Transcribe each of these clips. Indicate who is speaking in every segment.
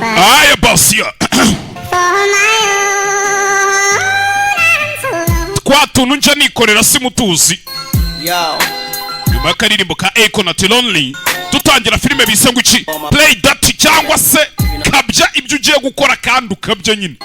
Speaker 1: Aya basiya.
Speaker 2: For my own, I'm so lonely.
Speaker 1: Twa tuntu nja nikorera simutuzi.
Speaker 3: Yo,
Speaker 1: Nyuma y'akaririmbo ka Akon ati "Lonely", dutangira filime bise ngo iki? Play That, cyangwa se kabya ibyo ugiye gukora kandi ukabya nyine.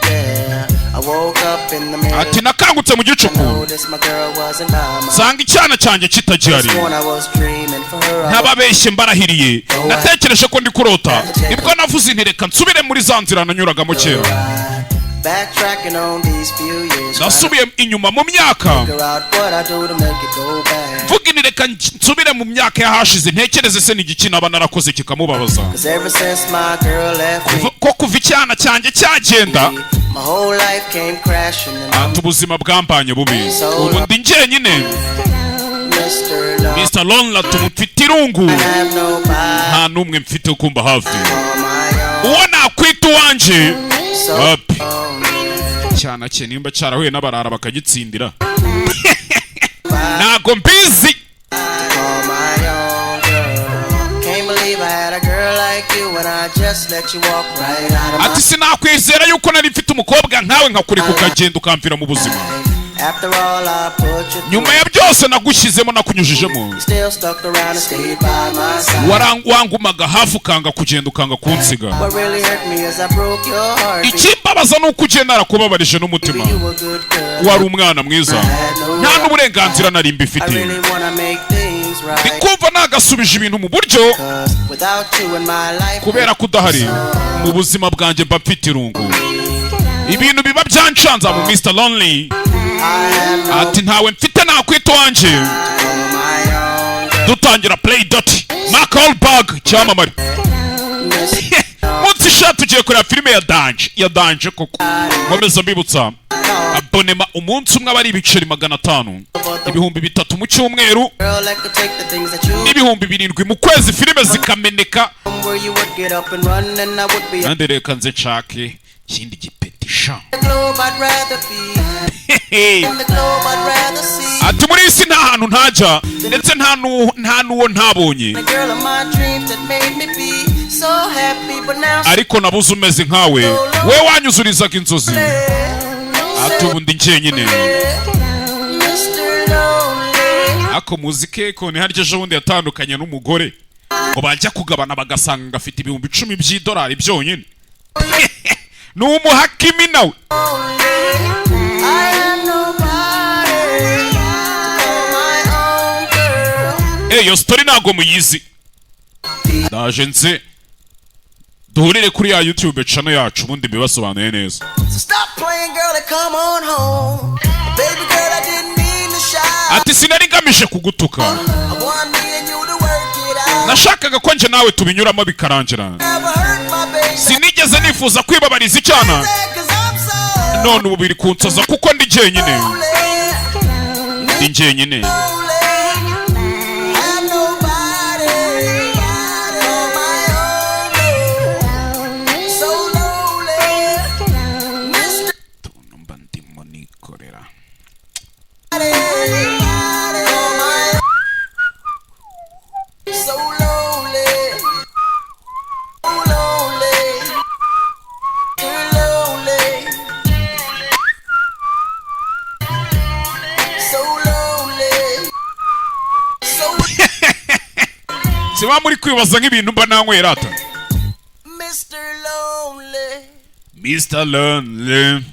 Speaker 3: Yeah. I woke up in the middle.
Speaker 1: Ati nakangutse mu gicuku,
Speaker 3: Noticed my girl wasn't by my
Speaker 1: nsanga icyana cyanjye kitagihari.
Speaker 3: Sworn I was dreaming for her. I
Speaker 1: Ntababeshye, mbarahiriye, natekereje ko ndi kurota. Nibwo navuze nti reka nsubire muri za nzira nanyuragamo kera.
Speaker 3: Backtracking on these few years.
Speaker 1: Nasubiye inyuma mu myaka,
Speaker 3: Figure out what I do to make it go back.
Speaker 1: mvuga ini reka nsubire mu myaka y'ahashize, ntekereze se ni igiki naba narakoze kikamubabaza.
Speaker 3: 'Cause ever since my girl left me,
Speaker 1: Ko kuva icyana cyanjye cyagenda,
Speaker 3: my whole life came crashing and I'm
Speaker 1: ati ubuzima bwambanye bubi, ubu ndi njyenyine.
Speaker 3: Mr. Love.
Speaker 1: Mr Lonely, mfite irungu.
Speaker 3: I have nobody
Speaker 1: Nta n'umwe mfite kumba hafi
Speaker 3: on my own.
Speaker 1: uwo nakwita uwanje.
Speaker 3: So
Speaker 1: Wapi.
Speaker 3: lonely.
Speaker 1: Cyana cye nimba cyarahuye n'abarara bakagitsindira, ntago mbizi.
Speaker 3: Call my own girl. Can't believe I had a girl like you and I just let you walk right out of my
Speaker 1: Ati sinakwizera yuko nari mfite umukobwa nkawe, nkakureka ukagenda ukamvira mu buzima.
Speaker 3: After all I put you
Speaker 1: Nyuma ya byose nagushyizemo, nakunyujijemo,
Speaker 3: still stuck around and stayed by my side.
Speaker 1: Wangumaga hafi, ukanga kugenda, ukanga kunsiga.
Speaker 3: What really hurt me is I broke your heart.
Speaker 1: Ikimbabaza ni uko ugenda narakubabarije n'umutima.
Speaker 3: You a good girl.
Speaker 1: Wari umwana mwiza, nta n'uburenganzira nari
Speaker 3: I
Speaker 1: mbifitiye.
Speaker 3: really wanna make things right.
Speaker 1: Ndikumva nagasubije ibintu mu buryo,
Speaker 3: 'Cause without you in my life,
Speaker 1: kubera ko udahari mu buzima bwanjye mba mfite irungu, ibintu biba byancanza mu Mr Lonely.
Speaker 3: I have no
Speaker 1: Ati ntawe mfite nakwita uwanjye.
Speaker 3: call my own girl.
Speaker 1: Dutangira Play Dirty, Mark Wahlberg cyamamare. Munsi sha tugiye kureba filime ya danger, ya danger koko. Nkomeza mbibutsa, abonnement umunsi umwe aba ari ibiceri 500, 3000 mu cyumweru,
Speaker 3: Girl that could take the things that you
Speaker 1: n'7000 mu kwezi, filime zikameneka.
Speaker 3: where you would get up and run and I would be
Speaker 1: Kandi reka nze nshake ikindi gipeti sha.
Speaker 3: the globe I'd rather be. In the globe I'd rather see.
Speaker 1: Ati muri iyi si nta hantu ntajya, ndetse nta n'uwo ntabonye,
Speaker 3: The girl of my dreams that made me be so happy, but now
Speaker 1: ariko nabuze umeze nkawe, we wanyuzurizaga inzozi. Ati ubu ndi njyenyine.
Speaker 3: Mr. Lonely.
Speaker 1: Ako muzi ko ni harya ejo bundi yatandukanye n'umugore, ngo bajya kugabana bagasanga afite 10,000 by'idolari byonyine. Ni umuhakimi nawe.
Speaker 3: I have nobody to call my own girl.
Speaker 1: Eh, iyo story ntabwo muyizi. Ndaje nze duhurire kuri ya YouTube channel yacu, ubundi mbibasobanuye neza.
Speaker 3: So stop playing, girl, and come on home. Baby girl, I didn't mean to shout.
Speaker 1: Ati sinari ngamije kugutuka.
Speaker 3: I want me and you to work it out.
Speaker 1: Nashakaga ko nje nawe tubinyuramo bikarangira.
Speaker 3: Never hurt my baby.
Speaker 1: Sinigeze nifuza kwibabariza icyana.
Speaker 3: 'Cause I'm so
Speaker 1: None ubu biri kunsaza kuko ndi jyenyine.
Speaker 3: lonely.
Speaker 1: Ndi jyenyine.
Speaker 3: Lonely. Have nobody on my own. So lonely. Mr.
Speaker 1: Tuntu mba ndimo nikorera.
Speaker 3: On my so lonely. So lonely. You're lonely. So lonely. So
Speaker 1: Siba muri kwibaza nk'ibintu mba nanywera ata.
Speaker 3: Mr. Lonely.
Speaker 1: Mr Lonely.